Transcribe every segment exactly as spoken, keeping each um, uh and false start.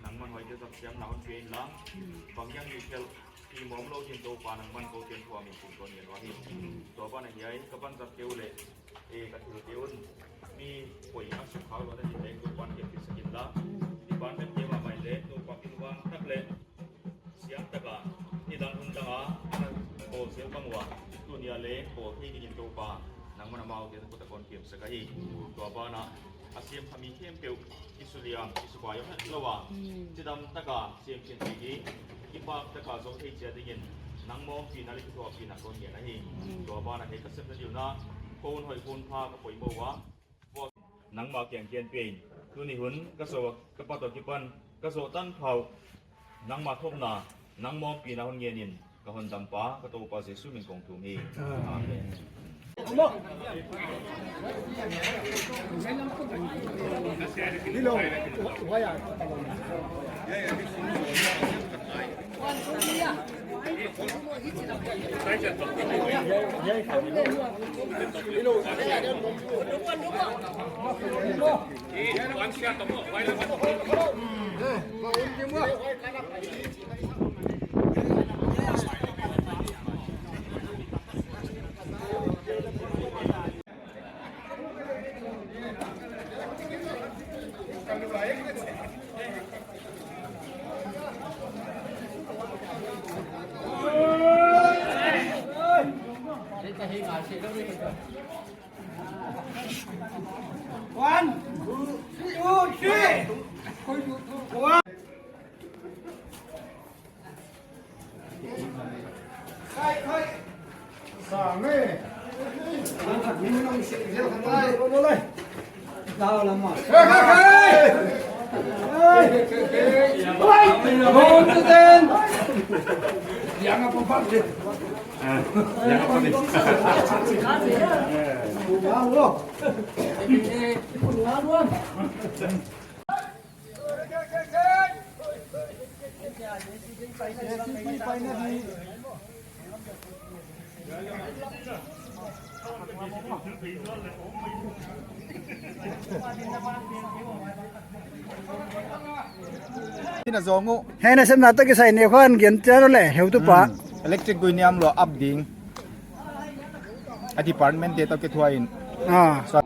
Nangman huaite zat siamna hon pe inla. Bang hiam i khelh i mawm lou din Toupa nangman kou ten thuamin kou kon ngen uhi. Tua banah hiai ka panzat keu leh, e, ka thil keu un mi poi a suk khak louh na din leng Toupan kep kisa inla. Department te mahmah in leng Toupa kilvang tak leh siam taka nidang hun dang a ana bawl zel bang ua, tuni a leng bawl thei dingin Toupa nangman amaute na khut ah kon kemsak ahi. Tua banah a siamkha mi khempeuh kisuliang, kisubai om hetlou a, chidam taka siam khin thei hi, kipak taka zou thei chiat dingin nang mawngpihna leh kithuahpihna kon ngen ahi. Tua banah hiai ka sepna diuna kon hoih hun pha ka poimoh ua, nangmah kiang ken pein, tuni hun ka zoh, ka pat toh kipan ka zoh tanpha uh, nangmah thumna, nang mawngpihna hon ngenin ka Hondampa ka Toupa Jesu min kong thum hi. Amen. One, two, three. One. Hiai na sepna toh kisai ni khuan gen charo le heutupa. Hmm. Electric gui niam lou ap ding. A department te toh kithuah in. Ah. So,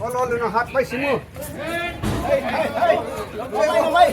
Olo, olo, na hat pai simu. Hey, hey, hey. Olo, olo, olo.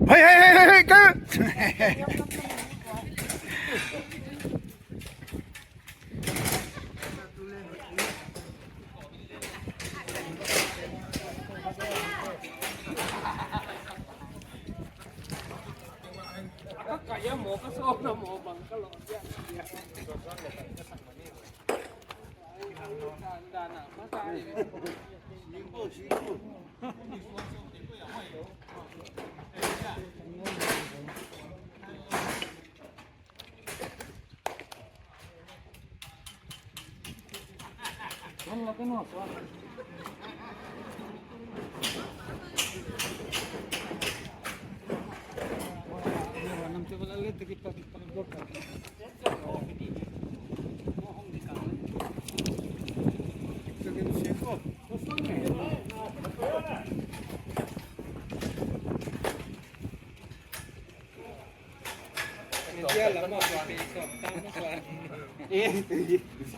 Hei, hei, hei, hei, hei, ka.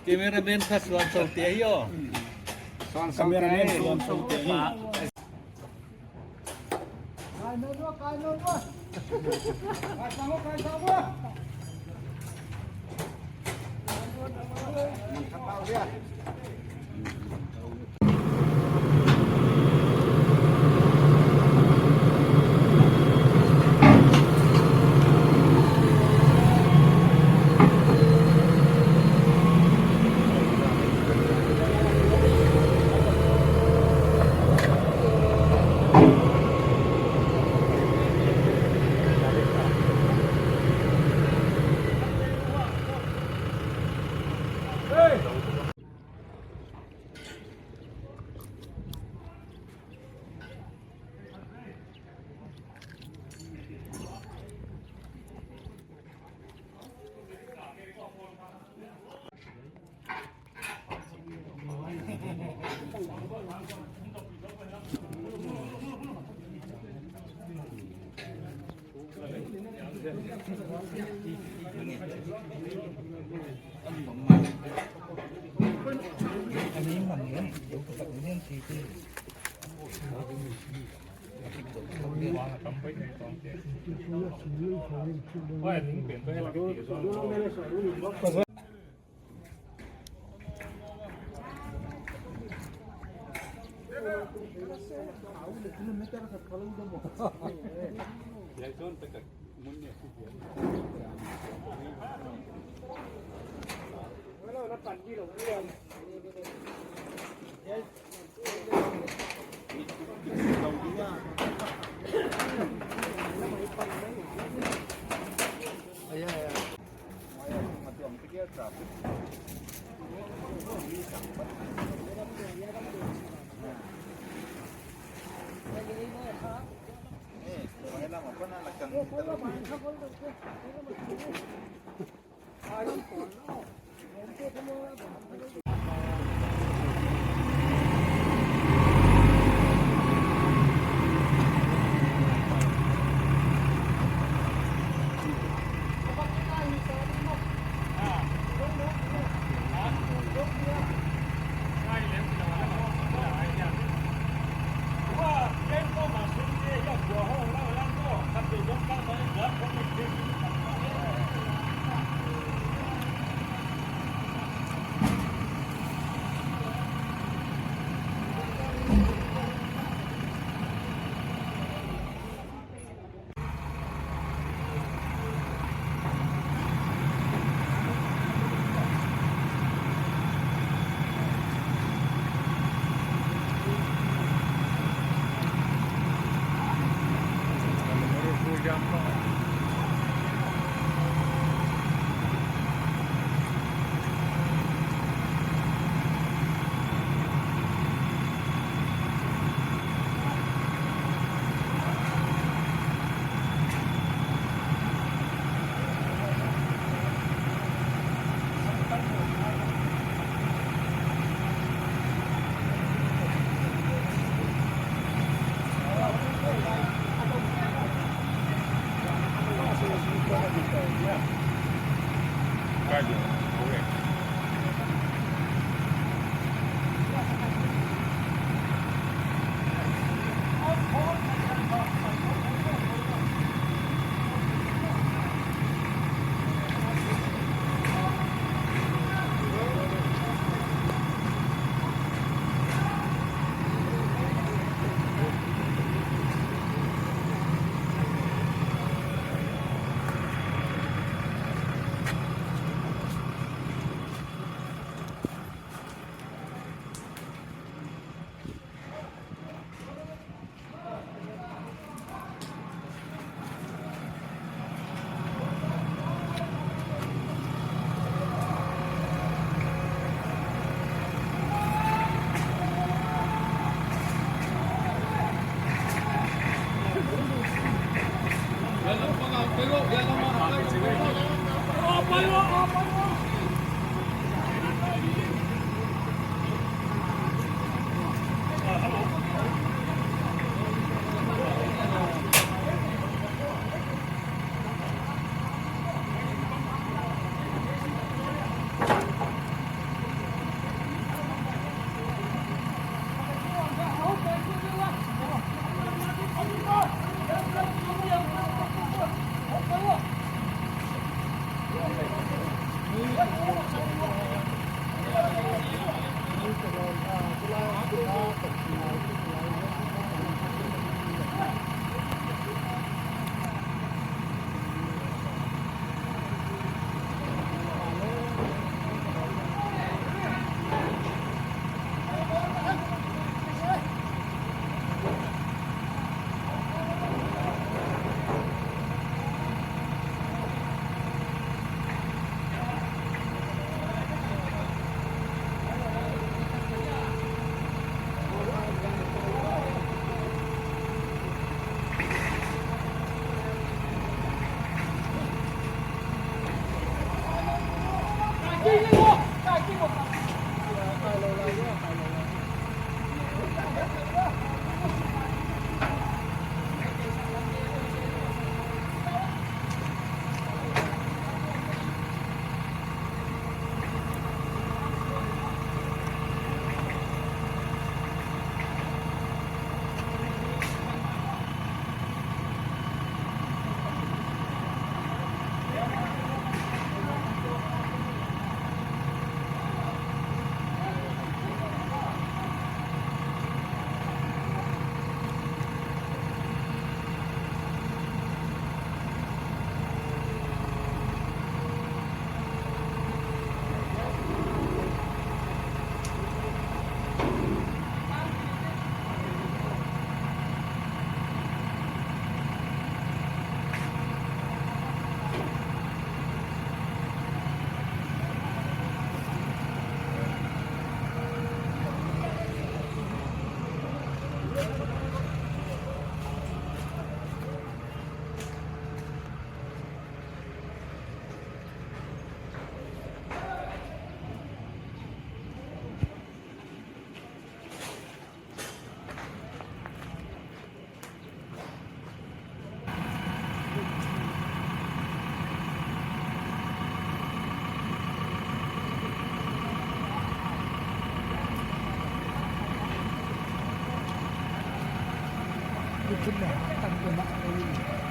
Cameraman kha suan sou te hi aw. Cameraman suan sou te hi.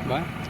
Ba?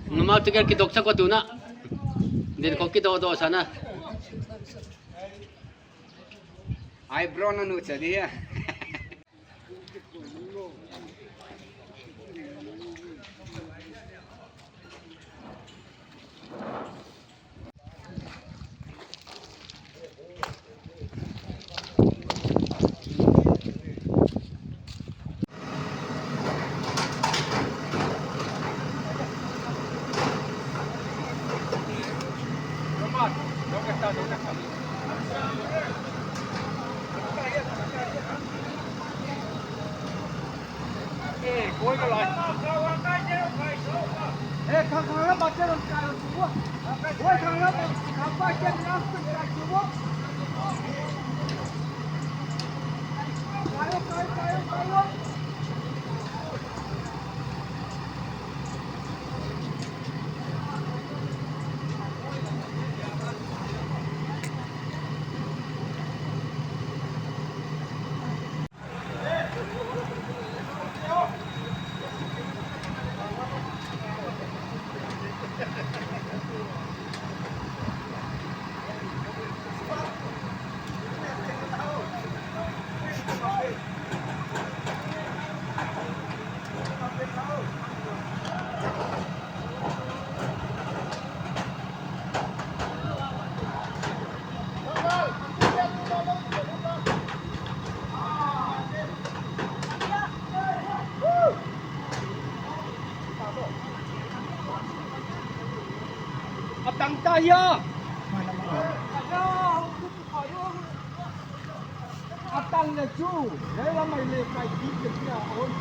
Numau ticket kidok sak ko tu na. Din ko kidok dok sa na. Eyebrow na nu cha di ya. A tang ta hia. A tang le chu, le la mai le kai bik le kia, a hon.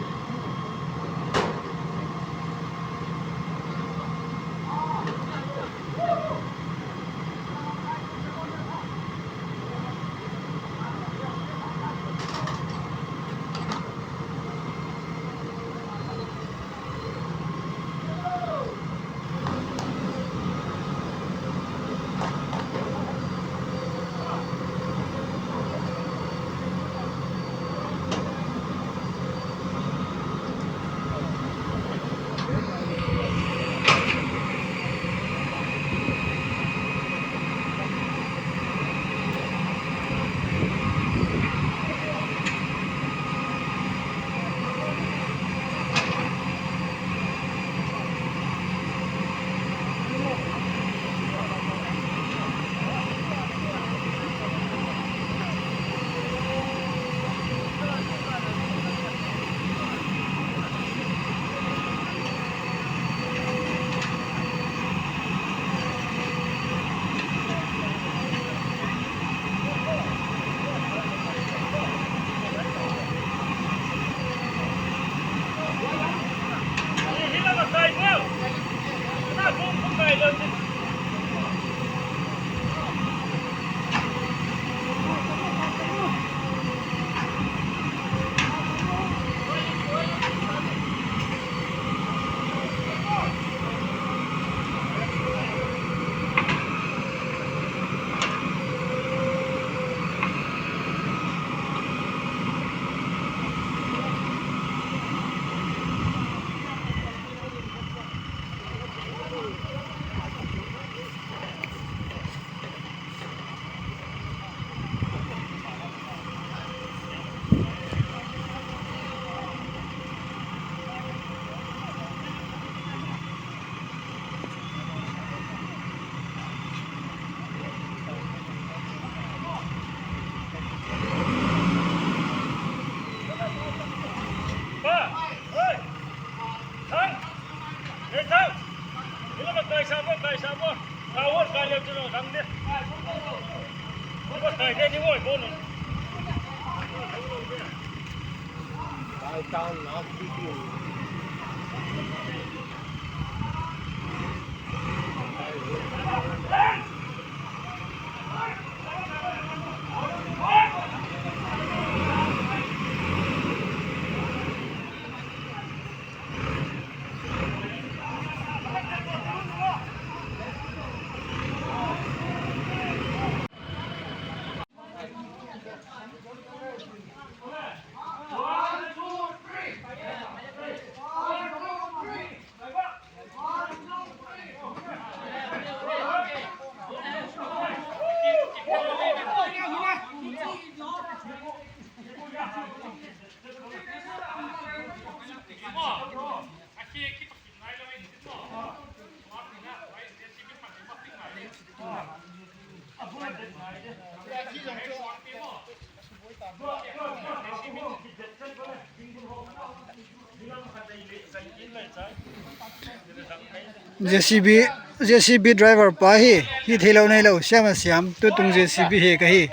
J C B, J C B driver pa hi, hi theilou neilou, siam a siam, tutung J C B hi ka hi.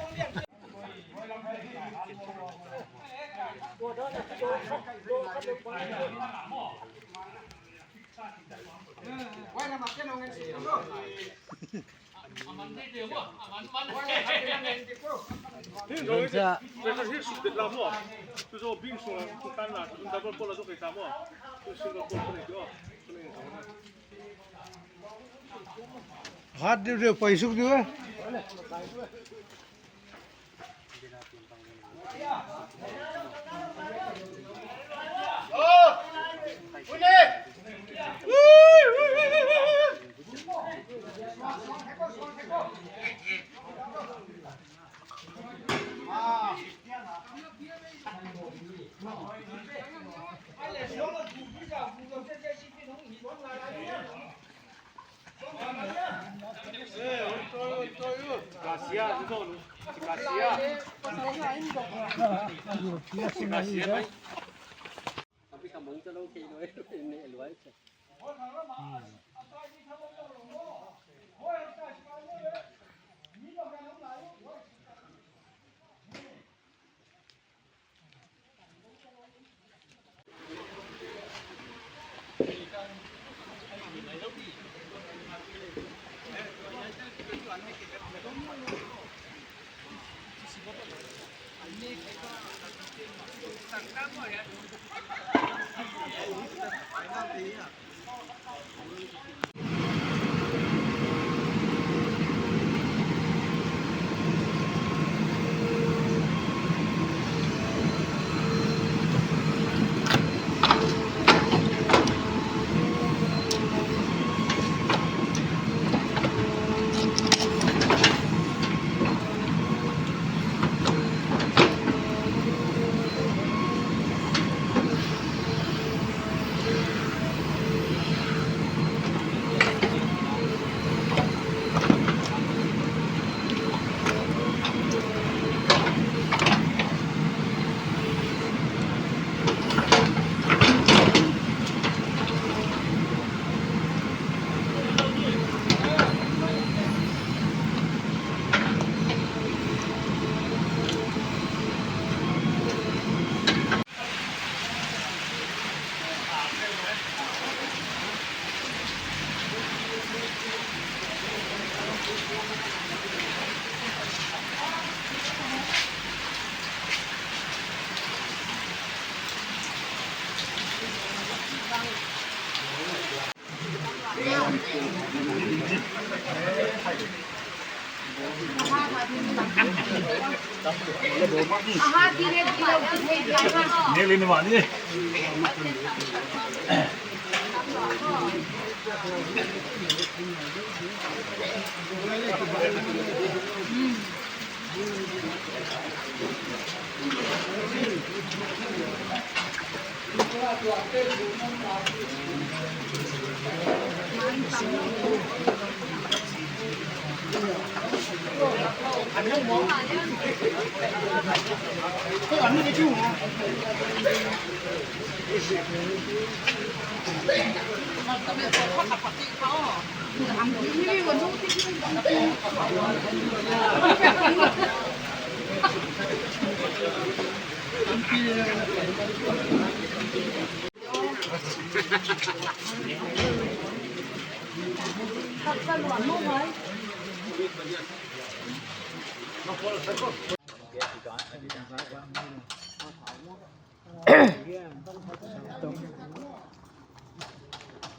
Hat deuhdeuh paisuk deuh a.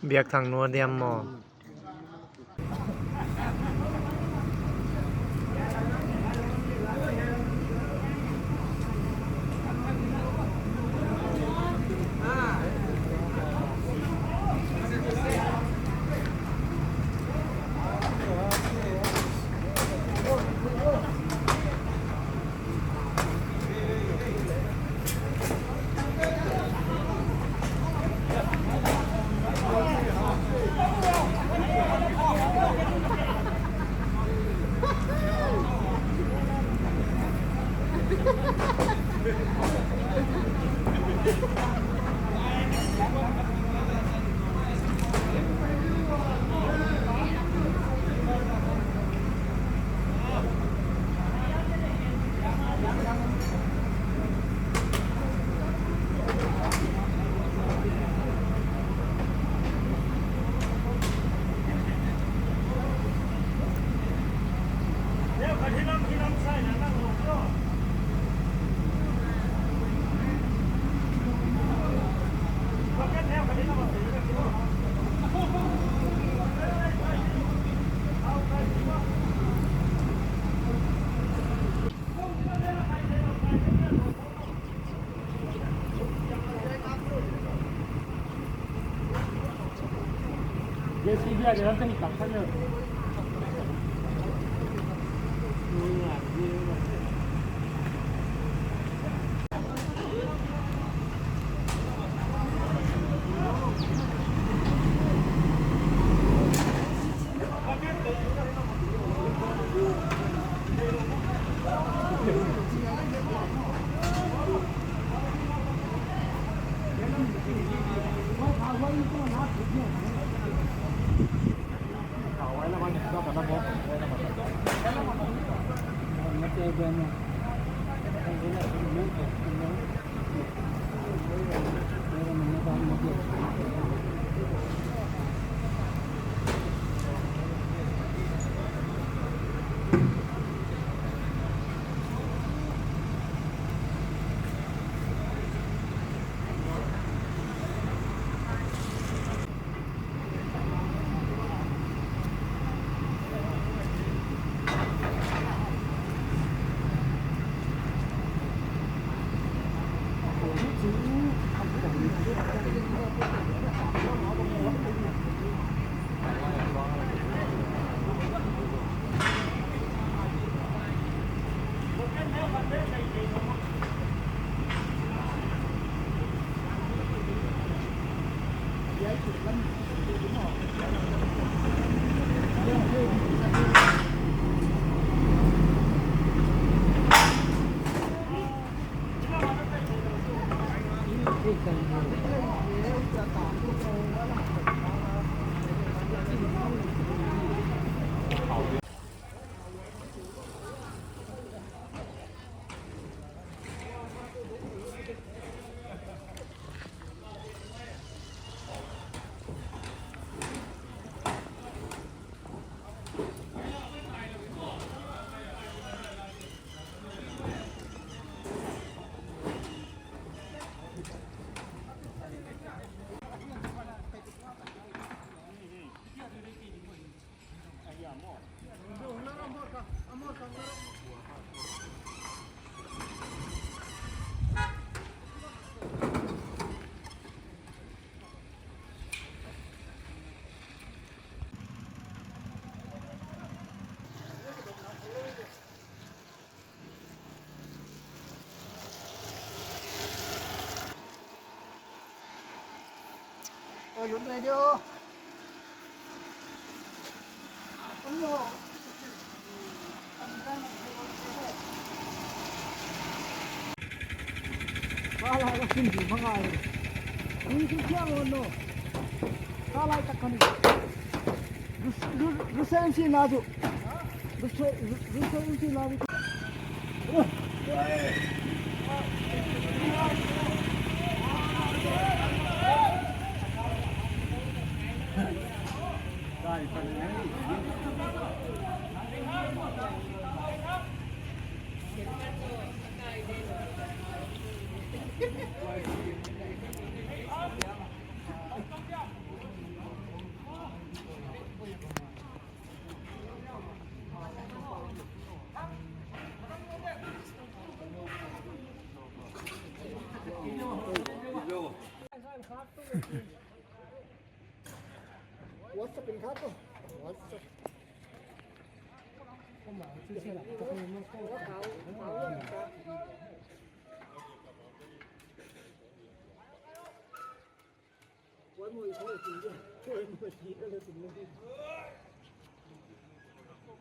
Biak Thang nu diam maw? Oh, yun na yun. Sa lai ka sin di mangai. Ni sin siang on no. Sa lai tak kani. Rus, rus, rus sin na ju. Rus, rus, rus sin na ju. WhatsApp in kha to. WhatsApp.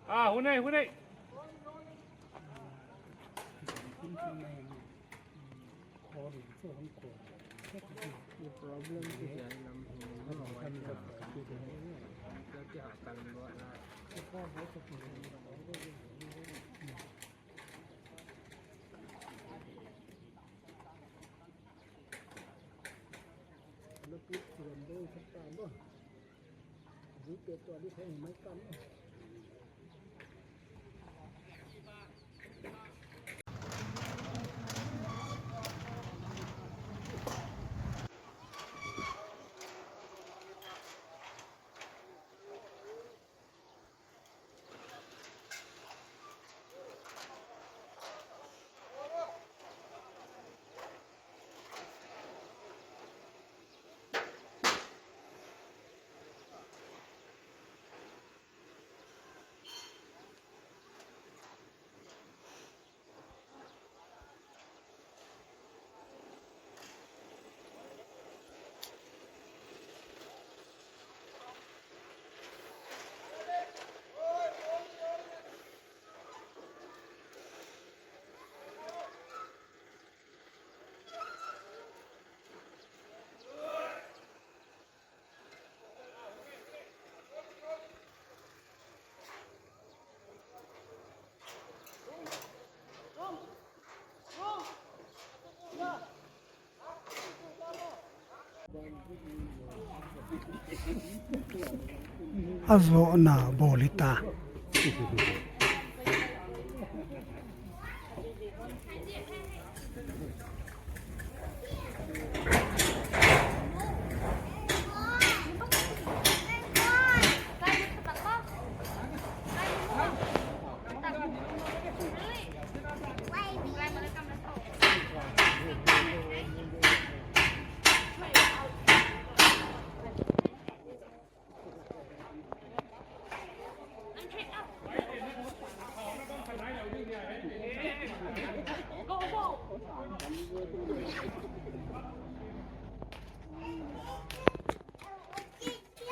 Ah, hun ei, hun ei. A zohna bawl hita.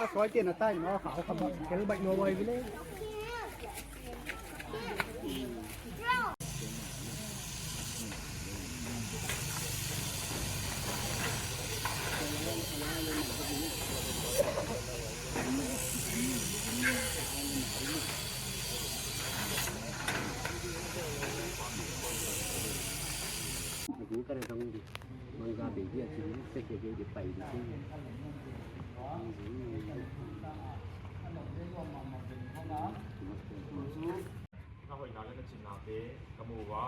A suai te na tai no, khau kham kel bai no wai vile. Na hoihna leh na chinnate ka mu ua,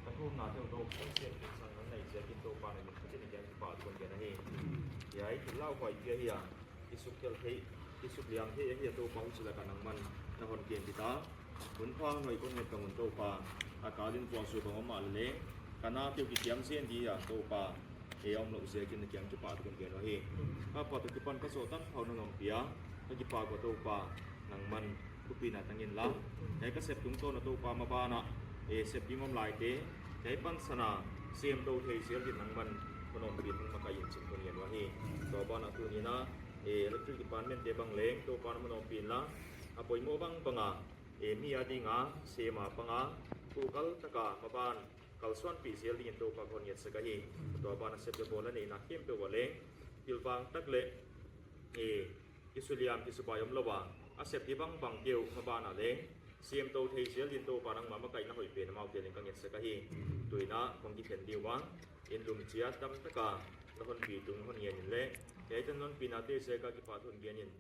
ka thumnate uh Toupa, sep insang nang nei ziakin Toupa na min khatin ka kiang kipahthu kon gen ahi. Hiai thil lauhuai kia hi a, i suk tel thei, i suk liam thei ahi a Toupa, huchi laka nangman na hon kem hita. Hun pha hon hoih kon nget ka ngun Toupa, a kal in puang sui bang om mahleh, ka nate uh kikiam zen di a Toupa, e om lou ziakin na kiang kipahthu kon gen uhi. Ka pa toh kipan ka sawt tanpha uh na hon ompih a, ka kipak ua Toupa, nangman thupina tang inla. Hiai ka sep tungtawn a Toupa, maban a, e sep ding om laite, hiai pansan a, semtou thei zel din nangman hon ompih, hon makai in chi'n kon ngen uhi. Tua ban a tuni'n a, e electric department te bang leng Toupa na hon ompih inla, a poimoh bangbang a, e mi ading a sem a pang a, thu kal taka maban kalsuanpih zel dingin Toupa kon ngetsak ahi. Tua ban a sep leh bawl a neihna khempeuh ah leng, pilvang tak leh, e, kisuliam kisubai om lou a, a sep di bangbang te uh maban a leng, semtou thei zel din Toupa nangmah makaihna hoih pen amau tel in ka ngetsak ahi. Tuin a kong kikhen di ua, inn lum chiat dam taka na hon pi tung hon ngen in leh, hiai tan na hon pinate ziaka kipahthu hon gen in,